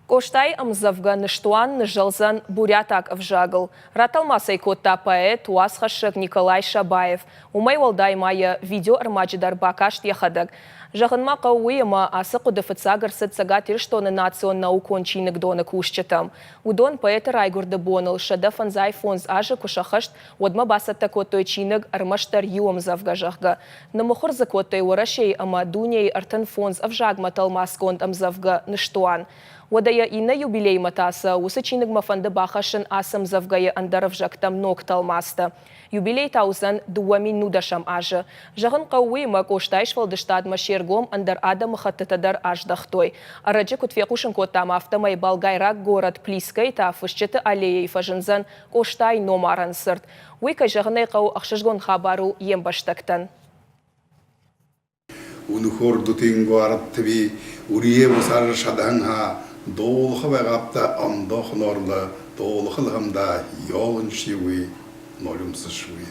Къостайы ӕмдзӕвгӕ Ныстуан ныззӕлдзӕн бурятаг ӕвзагыл. Ратӕлмац ӕй кодта поэт, уацхӕссӕг Николай Шабаев. Уымӕй уӕлдай ма йӕ видеоӕрмӕджы дӕр бакаст йӕхӕдӕг. Зӕгъын ма хъӕуы уый, ӕмӕ ацы хъуыды фыццаг ӕрцыд Цӕгат Ирыстоны национ наукон чиныгдоны кусджытӕм. Уыдон поэты райгуырды боныл 155 азы куы сӕххӕст, уӕдмӕ бацӕттӕ кодтой чиныг Ӕрмӕстдӕр иу ӕмдзӕвгӕ, зӕгъгӕ. Ныммыхуыр дзы кодтой Уӕрӕсейы ӕмӕ дунейы 35 ӕвзагмӕ тӕлмацгонд ӕмдзӕвгӕ Ныстуан. Уӕдӕ йӕ иннӕ юбилеймӕ та сӕ уыцы чиныгмӕ фӕнды бахӕссын ацы ӕмдзӕвгӕйы ӕндӕр ӕвзӕгтӕм ног тӕлмацтӕ. Юбилей та уыдзӕн 2010 азы. Зӕгъын хъӕуы уый, ӕмӕ Къостайы сфӕлдыстадмӕ се ргом ӕндӕр адӕмыхӕттытӕ дӕр аздӕхтой. Ӕрӕджы куыд фехъусын кодтам, афтӕмӕй болгайраг горӕт Плискӕйы та фысджыты аллеяйы фӕзындзӕн Къостайы номарӕн цырт. Уый, кӕй зӕгъын ӕй хъӕуы, ӕхсызгон хабар у йе мбӕстӕгтӕн. Унхордутингуараттви уриевусар шаданха долхы вагапта ондохнорлы долхылхымда йолыншиуи нолюмсышуи.